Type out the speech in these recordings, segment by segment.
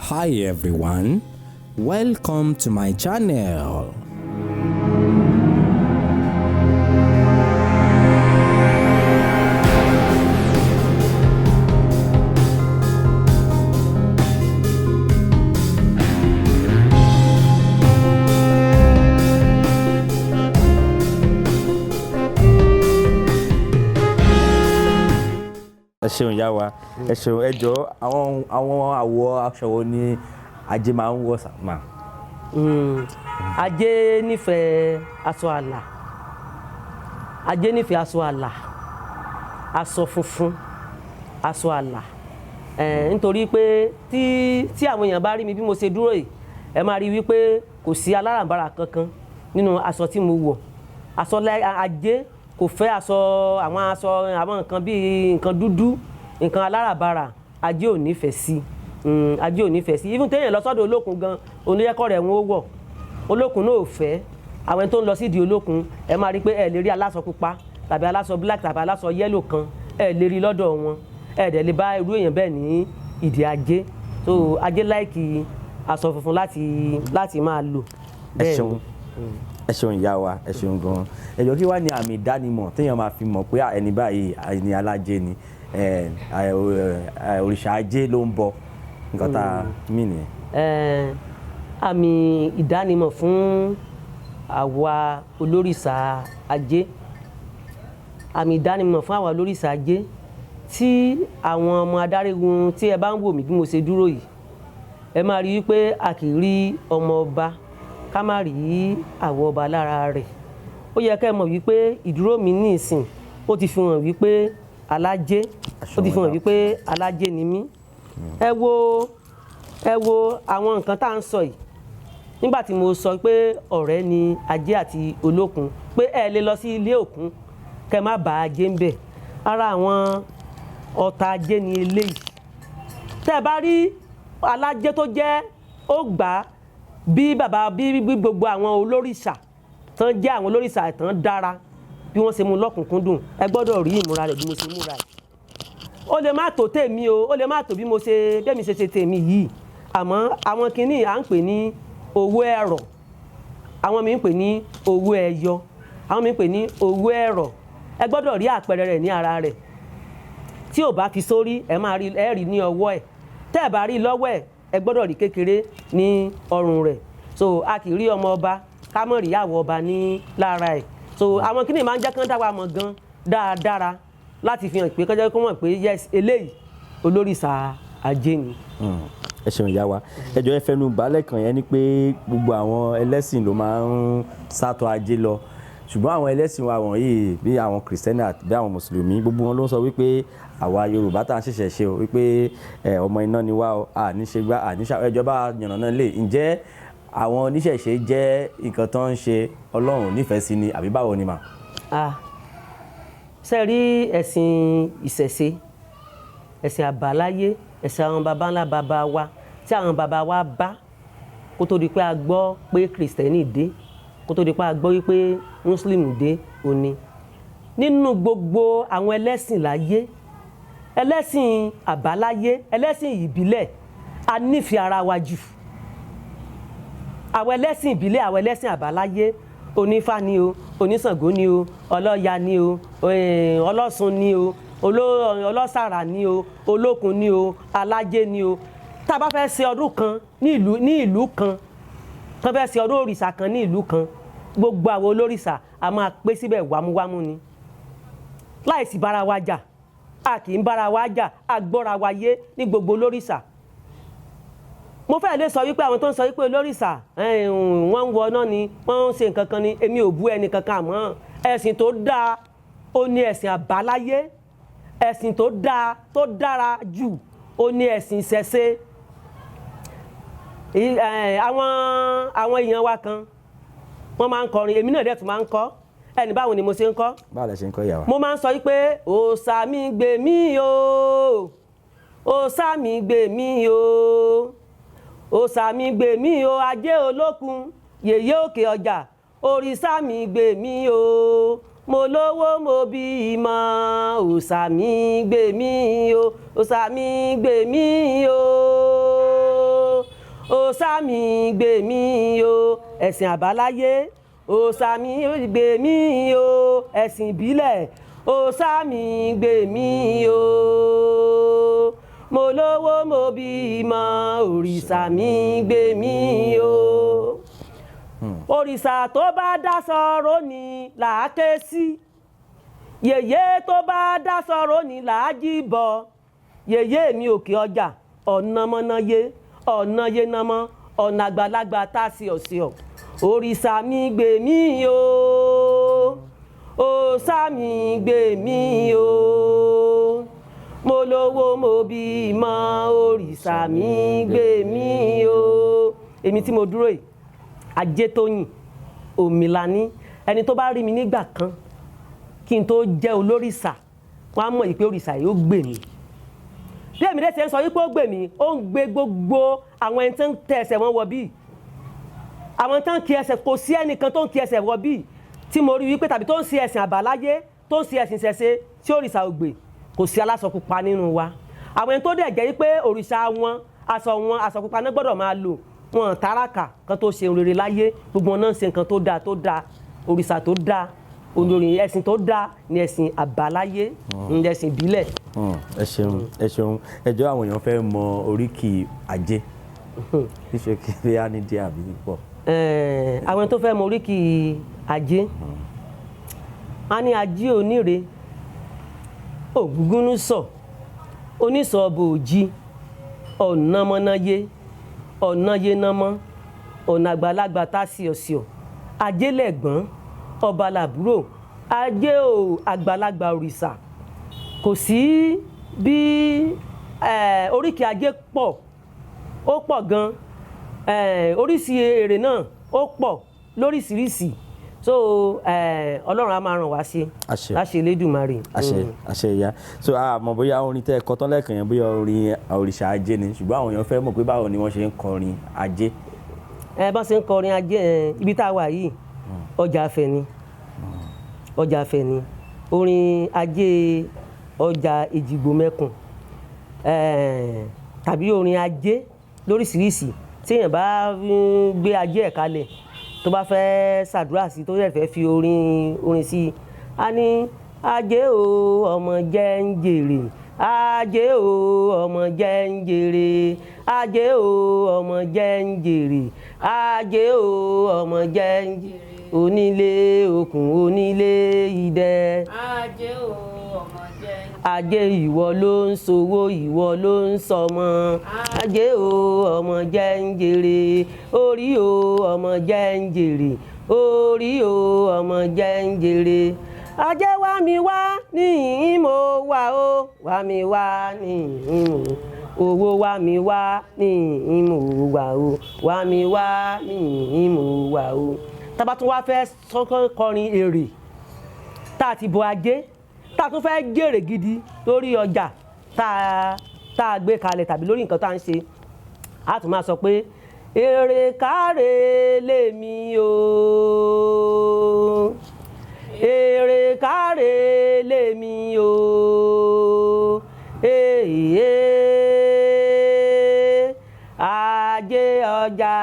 Hi everyone, welcome to my channel. Ẹ ṣeun ìyá wa, ẹ ṣeun. Ẹ jọ̀ọ́, àwọn àwọ̀ aṣọ wo ni Ajé máa ń wọ̀ sàmà? Ajé nífẹ̀ẹ́ aṣọ àlà. Ajé nífẹ̀ẹ́ aṣọ àlà, aṣọ funfun, aṣọ àlà, nítorí pé tí àwọn èèyàn bá rí mi bí mo ṣe dúró yìí, ẹ máa rí wípé kò sí alárànbarà kankan nínú aṣọ tí mo wọ̀. Aṣọ Ajé kò fẹ́ aṣọ, àwọn aṣọ, àwọn nǹkan bíi nǹkan dúdú, nǹkan alárànbarà, Ajé ò nífẹ̀ẹ́ sí. Ajé ò nífẹ̀ẹ́ sí. Even téèyàn lọ sọ́dọ̀ olókun gan, oníyẹ́kọ́ rẹ̀ ń wọ̀. Olókun náà ò fẹ́. Àwọn tó ń lọ sídìí olókun, ẹ máa rí pé ẹ lè rí aláṣọ pupa tàbí aláṣọ black tàbí aláṣọ yellow kan, ẹ lè rí lọ́dọ̀ wọn. Ẹ dẹ̀ lè bá irú èèyàn bẹ́ẹ̀ ní ìdí Ajé. So Ajé like aṣọ funfun láti máa lò. Ẹ ṣeun, ẹ ṣeun ìyá wa, ẹ ṣeun gan. Ẹ jọ̀ọ́, kí wá ní àmì ìdánimọ̀ téèyàn máa fi mọ̀ pé ẹni báyìí ẹni alájé ni, òrìṣà Ajé ló ń bọ, nǹkan tá a mí nìyẹn? Àmì ìdánimọ̀ fún àwa olórìṣà Ajé, àmì ìdánimọ̀ fún àwa olórìṣà Ajé, tí àwọn ọmọ adáríhurun, tí ẹ bá ń wò mí bí mo ṣe dúró yìí, ẹ máa rí i pé a kì í rí ọmọ ọba ká má rí àwọ̀ ọba lára rẹ̀. Ó yẹ kẹ́ ẹ mọ̀ wípé ìdúró mi ní ìsìn, ó ti fi hàn wípé alájé, ó ti fi hàn wípé alájé ni mí. Ẹ wo àwọn nǹkan tá à ń sọ yìí. Nígbà tí mo sọ pé ọ̀rẹ́ ni Ajé àti olókun, pé ẹ lè lọ sí ilé òkun kẹ má bá Ajé ń bẹ̀, ara àwọn ọ̀tá Ajé ni eléyìí. Tẹ́ ẹ bá rí alájé tó jẹ́ ó gbà á bí bàbá, bí gbogbo àwọn olórìṣà tán jẹ́, àwọn olórìṣà tán dára, bí wọ́n ṣe mú lọ́kùnkúndùn, ẹ gbọ́dọ̀ rí ìmúra rẹ̀ bí mo ṣe múra ẹ̀. Ó lè má tó tèmi o, ó lè má tó bí mo ṣe bẹ́ẹ̀ ṣe ṣe tèmi yìí, àmọ́ àwọn kinní à ń pè ní owó ẹ̀rọ, àwọn mi ń pè ní owó ẹyọ, àwọn mi ń pè ní owó ẹ̀rọ. Ẹ gbọ́dọ̀ rí àpẹẹrẹ rẹ̀ ní ara rẹ̀. Tí ò bá fi sórí, ẹ máa rí, ẹ rí ní ọwọ́ ẹ̀. Tẹ́ ẹ bá rí lọ́wọ́ ẹ̀, ẹ gbọ́dọ̀ rí kékeré ní ọrùn rẹ̀. So a kì í rí ọmọ ọba ká mọ̀ rí àwọ̀ ọba ní lára ẹ̀. So àwọn kinní máa ń jẹ́ kán dá wa mọ̀ gan dáadáa, láti fi hàn pé kọjá kó mọ̀ pé yes, eléyìí olórìṣà Ajé ni. Ẹ ṣeun ìyá wa. Ẹ jọ̀ọ́, ẹ fẹnu balẹ̀ kàn yẹn ni pé gbogbo àwọn ẹlẹ́sìn ló máa ń sátọ̀ Ajé lọ, ṣùgbọ́n àwọn ẹlẹ́sìn wa wọ̀nyí, bí àwọn Kìrìsìtẹ́nì àti bí àwọn Mùsùlùmí, gbogbo wọn ló ń sọ wípé àwa Yorùbá tá à ń ṣẹ̀ṣẹ̀ ṣe o, wípé ọmọ iná ni wá o, à ní ṣe gbá, à ní ṣe. Ẹjọ́ bá yànnàná lè, ǹjẹ́ àwọn oníṣẹ̀ṣe jẹ́ nǹkan tó ń ṣe Ọlọ́run nífẹ̀ẹ́ sí ni, àbí báwo ni mà? Ah, ṣe rí ẹ̀sìn ìṣẹ̀ṣe, ẹ̀sìn àbáláyé, ẹ̀sìn àwọn baba ńlá baba wa tí àwọn baba wa bá kó tó di pé a gbọ́ pé Kìrìsìtẹ́nì dé, kó tó di pé a gbọ́ wípé Mùsùlùmí dé òní, nínú gbogbo àwọn ẹlẹ́sìn láyé, ẹlẹ́sìn àbáláyé, ẹlẹ́sìn ìbílẹ̀, a nífẹ̀ẹ́ ara wa jù. Àwọn ẹlẹ́sìn ìbílẹ̀, àwọn ẹlẹ́sìn àbáláyé, onífá ni o, oníṣàngó ni o, ọlọ́ya ni o, ọlọ́ṣun ni o, ọlọ́sàrà ni o, olókun ni o, alájé ni o, tá a bá fẹ́ ṣe ọdún kan ní ìlú kan, tó fẹ́ ṣe ọdún òrìṣà kan ní ìlú kan, gbogbo àwọn olórìṣà a máa pé síbẹ̀ wámúwámú ni, láìsí bára wa jà. A kì í bára wa jà, a gbọ́ra wa yé ní gbogbo olórìṣà. Mo fẹ́ lè sọ wípé àwọn tó ń sọ wípé olórìṣà wọ́n ń wọ náà ni wọ́n ń ṣe nǹkan kan ni, èmi ò bú ẹnì kankan, àmọ́ ẹ̀sìn tó dáa ó ní ẹ̀sìn àbáláyé. Ẹ̀sìn tó dáa, tó dára jù, ó ní ẹ̀sìn ìṣẹ̀ṣe. Àwọn èèyàn wa kan, wọ́n máa ń kọrin, èmi náà dẹ̀ tún máa ń kọ. Ẹni báwo ni mo ṣe ń kọ? Báwo lẹ ṣe ń kọ́, ìyá wa? Mo máa ń sọ wípé òòṣà mi gbè mí o, òòṣà mi gbè mí o, òòṣà mi gbè mí o, Ajé olókun, yèyé òkè ọjà, òrìṣà mi gbè mí o, mo lówó, mo bí ìmọ̀, òòṣà mi gbè mí o, òòṣà mi gbè mí o. Òòṣà mi gbè mí o, ẹ̀sìn àbáláyé. Òòṣà mi gbè mí o, ẹ̀sìn ìbílẹ̀. Òòṣà mi gbè mí o, mo lówó mo bímọ, òrìṣà mi gbè mí o. Òrìṣà tó bá dá sọ̀rọ̀ ni là á ké sí, yèyé tó bá dá sọ̀rọ̀ ni là á jí bọ̀. Yèyé mi òkè ọjà, ọ̀nà mọ́náyé, ọ̀nà yenamọ́, ọ̀nà àgbàlagbà tá a sì ọ̀sì ọ̀. Òrìṣà mi gbè mí o, òòṣà mi gbè mí o, mo lówó mo bímọ, òrìṣà mi gbè mí o. Èmi tí mo dúró yìí, Ajétóyìn Òmìlání, ẹni tó bá rí mi nígbà kan kí n tó jẹ́ olórìṣà, wọ́n á mọ̀ yìí pé òrìṣà yìí ó gbè mí. Bí èmi dẹ́ ṣe ń sọ wípé ó gbè mí, ó ń gbé gbogbo àwọn ẹni tó ń tẹ ẹsẹ̀ wọn wọ bíi àwọn tó ń kí ẹsẹ̀. Kò sí ẹnìkan tó ń kí ẹsẹ̀ wọ bíi tí mo rí wípé tàbí tó ń ṣe ẹ̀sìn àbáláyé, tó ń ṣe ẹ̀sìn ìṣẹ̀ṣe tí òrìṣà ò gbè. Kò sí aláṣọ pupa nínú wa. Àwọn ẹni tó dẹ̀ jẹ́ wípé òrìṣà wọn, aṣọ wọn, aṣọ pupa náà gbọ́dọ̀ máa lò, wọn tààràkà kan tó ṣe rere láyé. Gbogbo wọn náà ń ṣe nǹkan tó dáa tó dáa. Òrìṣà tó dáa, olórin ẹ̀sìn tó dáa ni ẹ̀sìn àbáláyé, ẹ̀sìn ìbílẹ̀. Ẹ ṣeun, ẹ ṣeun. Ẹ jọ̀ọ́, àwọn èèyàn fẹ́ mọ oríkì Ajé, ṣíṣe kí á ní díẹ̀ àbí pọ̀. Àwọn tó fẹ́ mọ oríkì Ajé, a ní Ajé oníre, ògúngúnúsọ, onísọ bòójì, ọ̀nàmọ́náyé, ọ̀nàyénámọ́, ọ̀nà àgbàlagbà tá sí ọ̀sìọ̀, Ajé lẹ̀gbọ́n, ọba làbúrò, Ajé o, àgbàlagbà òrìṣà. Kò sí bí oríkì Ajé pọ̀, ó pọ̀ gan. Oríṣi èrè náà ó pọ̀ lóríṣiríṣi. So Ọlọ́run á máa ràn wá sí. Àṣẹ. Láṣẹ Elédùmarè. Àṣẹ, àṣẹ ìyá. So a mọ̀ bóyá orin tẹ́ ẹ kọ tán lẹ́ẹ̀kan yẹn, bóyá orin òrìṣà Ajé ni, ṣùgbọ́n àwọn èèyàn fẹ́ mọ̀ pé báwo ni wọ́n ṣe ń kọrin Ajé. Ẹ bá ṣe ń kọrin Ajé, ẹ ibi tá a wà yìí, ọjà Afẹ ni, ọjà Afẹ ni. Orin Ajé ọjà Èjìgbò Mẹ́kùn tàbí orin Ajé lóríṣiríṣi tí èèyàn bá ń gbé Ajé ẹ̀ kalẹ̀, tó bá fẹ́ ṣàdúrà sí, tó dẹ̀ fẹ́ fi orin sí i, a ní: Ajé o, ọmọ jẹ́ ń jèrè. Ajé o, ọmọ jẹ́ ń jèrè. Ajé o, ọmọ jẹ́ ń jèrè. Ajé o, ọmọ jẹ́ ń jèrè. Onílé okùn, onílé idẹ. Ajé o, ọmọ jẹ́ ń Ajé, ìwọ ló ń sowó, ìwọ ló ń sọmọ. Ajé o, ọmọ jẹ́ ń jèrè. Orí o, ọmọ jẹ́ ń jèrè. Orí o, ọmọ jẹ́ ń jèrè. Ajé wá mi wá níhìn mo wà o, wá mi wá níhìn mo, owó wá mi wá níhìn mo wà o, wá mi wá níhìn mo wà o. Tá bá tún wá fẹ́ sọ́kọ́ kọrin èrè, tá a ti bọ Ajé, tá a tún fẹ́ jèrè gidi lórí ọjà tá a gbé kalẹ̀ tàbí lórí nǹkan tá a ń ṣe, a tún máa sọ pé: èrè káre lèmi o, èrè káre lèmi o, èè Ajé ọjà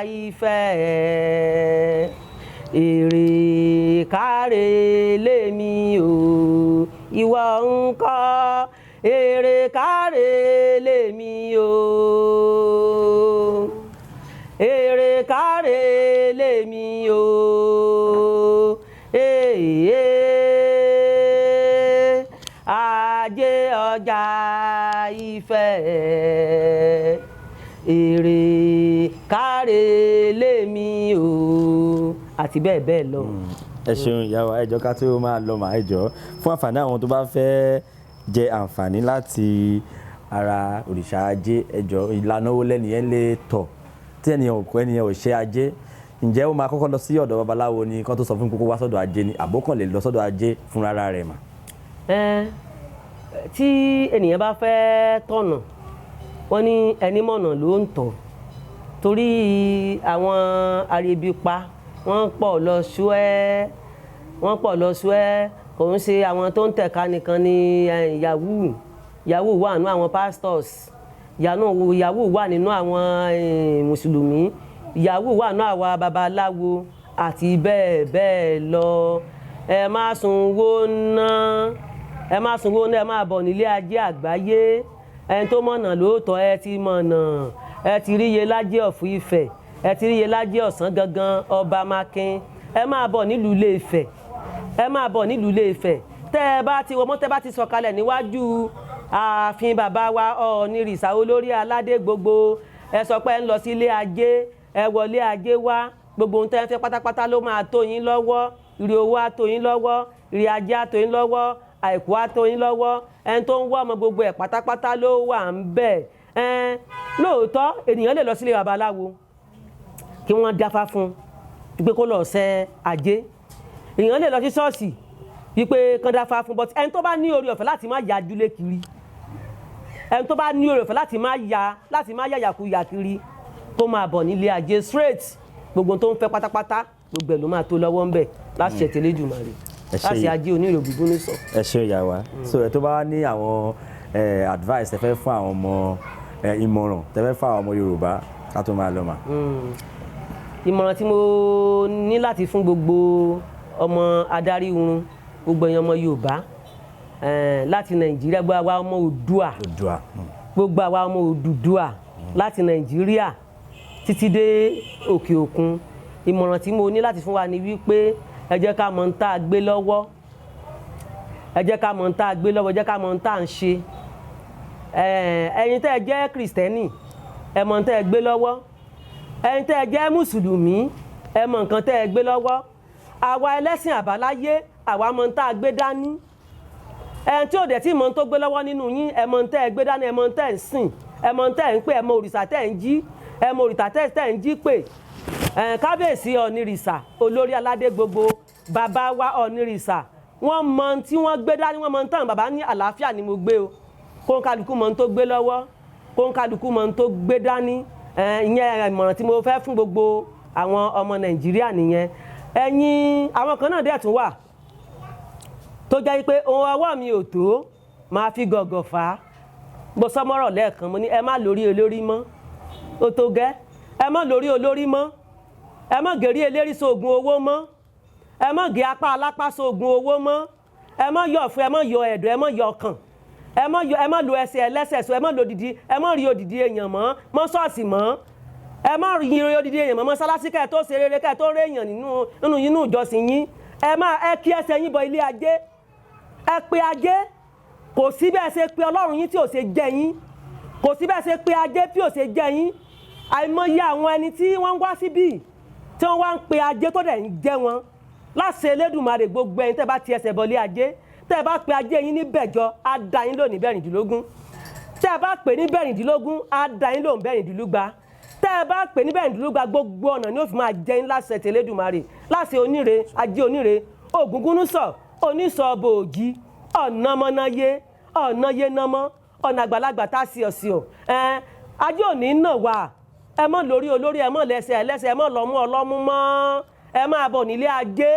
Ifẹ̀, èrè káre lèmi o, ìwọ ńkọ́? Èrè káre lèmi o, èrè káre lèmi o, èè Ajé ọjà Ifẹ̀, èrè káre lèmi o, àti bẹ́ẹ̀ bẹ́ẹ̀ lọ. Ẹ ṣeun, ìyá wa. Ẹ jọ̀ọ́, ká tó máa lọ mà, ẹ jọ̀ọ́, fún àǹfààní àwọn tó bá fẹ́ jẹ àǹfààní láti ara òrìṣà Ajé, ẹ jọ̀ọ́, ìlànà owó lẹ́nìyẹn lè tọ̀ tí ẹnìyàn ò kọ́, ẹnìyàn ò ṣe Ajé? Ǹjẹ́ ó máa kọ́kọ́ lọ sí ọ̀dọ̀ babaláwo ni kán tó sọ fún kókó wá sọ́dọ̀ Ajé ni, àbó kàn lè lọ sọ́dọ̀ Ajé fúnra rẹ̀ mà? Ẹ tí ènìyàn bá fẹ́ tọ̀nà, wọ́n ní ẹni mọ̀nà ló ń tọ̀, torí àwọn arebipa wọ́n pọ̀ lọ ṣúẹ́, wọ́n pọ̀ lọ ṣúẹ́. Kò ń ṣe àwọn tó ń tẹ̀ka nìkan ni yahoo yahoo wà nú àwọn pastors. Yahoo wà nínú àwọn mùsùlùmí, yahoo wà nínú àwa babaláwo àti bẹ́ẹ̀ bẹ́ẹ̀ lọ. Ẹ má sunwó ná, ẹ má sunwó ná, ẹ má bọ̀ nílé ajé àgbáyé. Ẹni tó mọ̀nà lóòótọ́, ẹ ti mọ̀nà, ẹ ti ríye lájẹ́ ọ̀fù Ifẹ̀, ẹ ti ríye lájẹ́ ọ̀sán gangan ọba Mákin. Ẹ máa bọ̀ nílùú Ilé Ifẹ̀, ẹ máa bọ̀ nílùú Ilé Ifẹ̀. Tẹ́ ẹ bá ti wọ mọ́tẹ́, bá ti sọ̀kalẹ̀ níwájú ààfin bàbá wa Ọọ̀nirìṣà olórí aládé gbogbo, ẹ sọ pé ẹ ń lọ sí ilé ajé, ẹ wọlé ajé wá. Gbogbo ohun tẹ́ ẹ fẹ́ pátápátá ló máa tó yín lọ́wọ́. Ire owó á tó yín lọ́wọ́, ire ajé á tó yín lọ́wọ́, àìkú á tó yín lọ́wọ́. Ẹni tó ń wá ọmọ, gbogbo ẹ̀ pátápátá ló wà ń bẹ̀. Ẹn lóòótọ́, ènìyàn lè lọ sílé babaláwo kí wọ́n dáfá fún un pé kó lọ ṣe ajé. Èèyàn lè lọ sí ṣọ́ọ̀ṣì wípé kán dáfá fún, but ẹni tó bá ní oore ọ̀fẹ́ láti má yajúlé kiri, ẹni tó bá ní oore ọ̀fẹ́ láti má yàyàkuyà kiri, kó máa bọ̀ nílé ajé straight. Gbogbo tó ń fẹ́ pátápátá, gbogbo ẹ̀ ló máa tó lọ́wọ́ ń bẹ̀ láṣẹ tẹlẹ́dùmarè, Ẹ ṣé. láṣẹ ajé onírè ògúngún ní sọ. Ẹ ṣe, ìyá wa. So ẹ tó bá ní àwọn advice ẹ fẹ́ fún àwọn ọmọ, ìmọ̀ràn tẹ fẹ́ fún àwọn ọmọ Yorùbá, ká tó máa lọ mà. Ìmọ̀ràn tí mo ní láti fún gbogbo ọmọ adarí irun, gbogbo èèyàn ọmọ Yorùbá láti Nàìjíríà, gbogbo àwa ọmọ Oòduà, Oòduà. Gbogbo àwa ọmọ Odùduwà láti Nàìjíríà títí dé òkè òkun, ìmọ̀ràn tí mo ní láti fún wa ni wípé ẹ jẹ́ ká mọ̀ ń tá a gbé lọ́wọ́, ẹ jẹ́ ká mọ̀ ń tá a gbé lọ́wọ́, ẹ jẹ́ ká mọ̀ ń tá a ń ṣe. Ẹ̀yin tẹ́ ẹ jẹ́ Kìrìsìtẹ́nì, ẹ mọ̀ ń tẹ́ ẹ gbé lọ́wọ́. Ẹ̀yin tẹ́ ẹ jẹ́ Mùsùlùmí, ẹ mọ̀ nǹkan tẹ́ ẹ gbé lọ́wọ́. Àwa ẹlẹ́sìn àbáláyé, àwa mọ̀ ń tá a gbé dání. Ẹni tí ò dẹ̀ tí mọ̀ ń tó gbé lọ́wọ́ nínú yín, ẹ mọ̀ ń tẹ́ ẹ gbé dání, ẹ mọ̀ ń tẹ́ ẹ ń sìn, ẹ mọ̀ ń tẹ́ ẹ ń pè, ẹ mọ̀ òrìṣà tẹ́ ẹ ń jí, ẹ mọ̀ òrìṣà tẹ́ ẹ ń jí pè. Kábíyèsí Ọ̀nìrìṣà olórí aládé gbogbo, bàbá wa Ọ̀nìrìṣà, wọ́n mọ̀ ohun tí wọ́n gbé dání, wọ́n mọ̀ ohun tán. Bàbá ní àlàáfíà ni mo gbé o. Kó ń kálukú mọ̀ ohun tó gbé lọ́wọ́, kó ń kálukú mọ̀ ohun tó gbé dání. Ìyẹn ìmọ̀ràn tí mo fẹ́ fún gbogbo àwọn ọmọ Nàìjíríà nìyẹn. Ẹ̀yin àwọn kan náà dẹ̀ tún wà tó jẹ́ pé ohun ọwọ́ mi ò tó, máa fi gọ̀gọ̀ fà á. Mo sọ mọ́rọ̀ lẹ́ẹ̀kan, mo ní ẹ má lórí olórí mọ́, ó tó gẹ́. Ẹ má lórí olórí mọ́, ẹ má gèrí eléri sóògùn owó mọ́, ẹ má gé apá alápá sóògùn owó mọ́, ẹ má yọ ọ̀fun, ẹ má yọ ẹ̀dọ̀, ẹ má yọ ọkàn, ẹ má yọ, ẹ má lo ẹsẹ̀ ẹlẹ́sẹ̀ so, ẹ má lo odidi, ẹ má rí odidi èèyàn mọ́ mọ́ ṣọ́ọ̀ṣì mọ́, ẹ má rí odidi èèyàn mọ́ mọ́sálásí. Kẹ́ ẹ tó ṣe rere, kẹ́ ẹ tó rí èèyàn nínú ìjọsìn yín, ẹ má ẹ kí ẹsẹ̀ yín bọ ilé ajé, ẹ pe ajé. Kò sí bẹ́ẹ̀ ṣe pé Ọlọ́run yín tí ò ṣe jẹ́ yín, kò sí bẹ́ẹ̀ ṣe pé ajé tí ò ṣe jẹ́ yín. Àìmọye àwọn ẹni tí wọ́n ń wá síbí tí wọ́n wá ń pe ajé tó dẹ̀ ń jẹ́ wọn láṣẹ Elédùmarè. Gbogbo ẹ̀yin tẹ́ bá ti ẹsẹ̀ bọlé ajé, tẹ́ bá pe ajé yín ní bẹ̀jọ, á da yín lónìí bẹ̀rìndínlógún. Tẹ́ bá pè ní bẹ̀rìndínlógún, á da yín lóhùn bẹ̀rìndínlúgba. Tẹ́ bá pè ní bẹ̀rìndínlúgba, gbogbo ọ̀nà ni ó fi máa jẹ́ yín láṣẹ tẹ̀lédùmarè, láṣẹ oníre ajé oníre ògúngúnúsọ̀ onísọ̀ bòògì ọ̀nàmọ́náyé ọ̀nàyé nọmọ́ ọ̀nà àgbàlagbà tá a sì ọ̀sì ọ̀ ẹ̀ ajé òní nà wá. Ẹ mọ́ lórí olórí, ẹ mọ́ lẹ́sẹ̀ ẹlẹ́sẹ̀, ẹ mọ́ lọ́mú ọlọ́mú mọ́. Ẹ máa bọ̀ nílé ajé.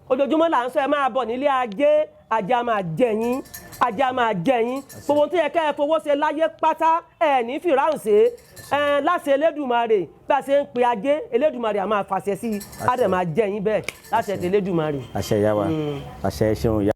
Ojoojúmọ́ là ń sọ, ẹ máa bọ̀ nílé ajé. Ajá máa jẹ yín, ajá máa jẹ yín. Gbogbo tó yẹ kẹ́ ẹ fowó ṣe láyé pátá, ẹ ní fìràhùn ṣe ẹ láṣẹ Elédùmarè. Bí a ṣe ń pe ajé, Elédùmarè á máa fàṣẹ sí i, á dẹ̀ máa jẹ yín bẹ́ẹ̀ láṣẹ ti Elédùmarè. Àṣẹ, ìyá wa, àṣẹ. Ẹ ṣeun, ìyá.